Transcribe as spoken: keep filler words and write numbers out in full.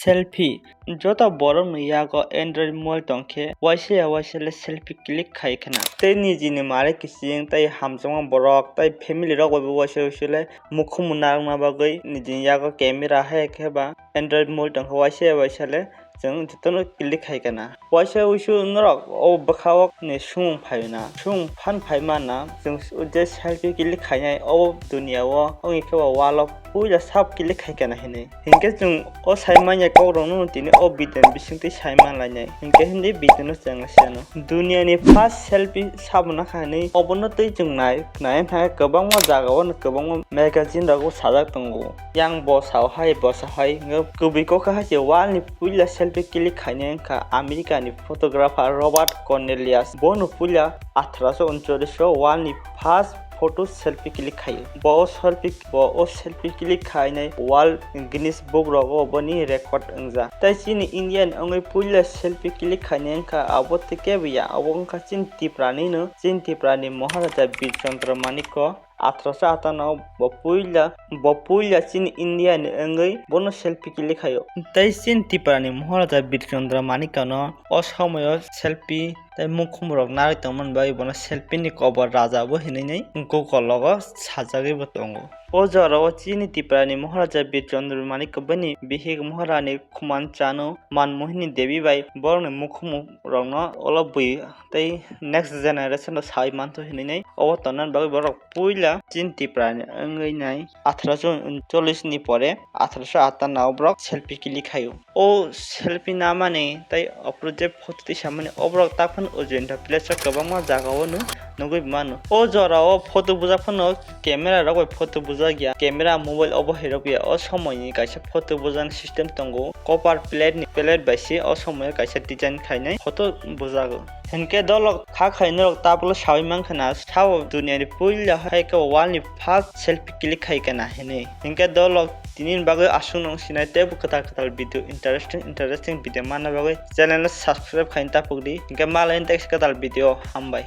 Selfie. Joto borokni yago Android mobile tongkhe, waisa ya waisa le selfie click khai khna. Tei nijini mare kiching tei hamjakma borok tei family rok bai bo waisa waisa le mukhung narwkna bagwi nijini yago camera hai khe ba Android mobile tongkhe waisa ya waisa le chwng jotono click khai khna. Waisa uisu norok o bwkha o ni sumung phai na, sumung phan phai mana, chwng je selfie click khainai o dunia o, wngwi khe o wall o puila sab click khai khna hinwi. Hinkhe chwng o sai manya kok rok no tini o video ni bisingtwi sai man lainai. Hinkhe hindi video no chwng siyano. Dunia ni first selfie sabo na kha hinwi obono twi chwng nai, nai thangkhe kwbangma jaga o no kwbangma magazine rogo sajak tongo. Yang bo sao hai, bo sao hai, wngkha kubui kok hai se wall ni puila selfie click khainai wngkha America ni photographer Robert Cornelius. Bono puila atharosho uncholish o wall ni first photo selfie click khaio. Bo o selfie, bo o selfie click khainai wall Guinness Book rogo boni record wngjak. Tai chini Indian wngwi puila selfie click khainai wngkha abo tei kebo ya, abo wngkha chini Tripura ni no, chini Tripura ni Maharaja Bir Chandra Manik o. Atharosho atano bo puila, bo puila chini India ni wngwi bono selfie click khaio. Tei chini Tripura ni Maharaja Bir Chandra Manik no o somoyo selfie tei mukhum rok narwi tongmani bagwi bono selfie ni kobor raja bo hinwi Google logo sajagwi bo tongo. O jora o chini Tripura ni Maharaja Bir Chandra Manik bini bihik Maharani Khuman Chanu Manmohini Devi bai borokni mukhum rokno ulo bwi tei next generation no sai mantho hinwi obo tongna bagwi borok puila chini Tripura ni wngwi nai atharosho uncholish ni pore atharosho atano borok selfie click khaio. O selfie namani tei opor je photo tisamani oborok taphano ujinta place o kwbangma jaga o no nugwi mano. O jora o photo bujak phano camera rok bai photo bujak ya, camera mobile obo hai rok ya. O somoi ni kaisa photo bujak system tongo, copper plate ni plate bai se o somoi o kaisa design khainai photo bujago. Hinkhe dolok kha khai norok tablo sawi mankha na, sao duniya ni puila hai khe wall ni first selfie click khai kana hinwi. Hinkhe dolok tini ni bagwi aswk nung sinai teibo kwtal kwtal video, interesting interesting video manna bagwi channel no subscribe khai tapuk di. Hinkhe malai next kwtal video, hambai.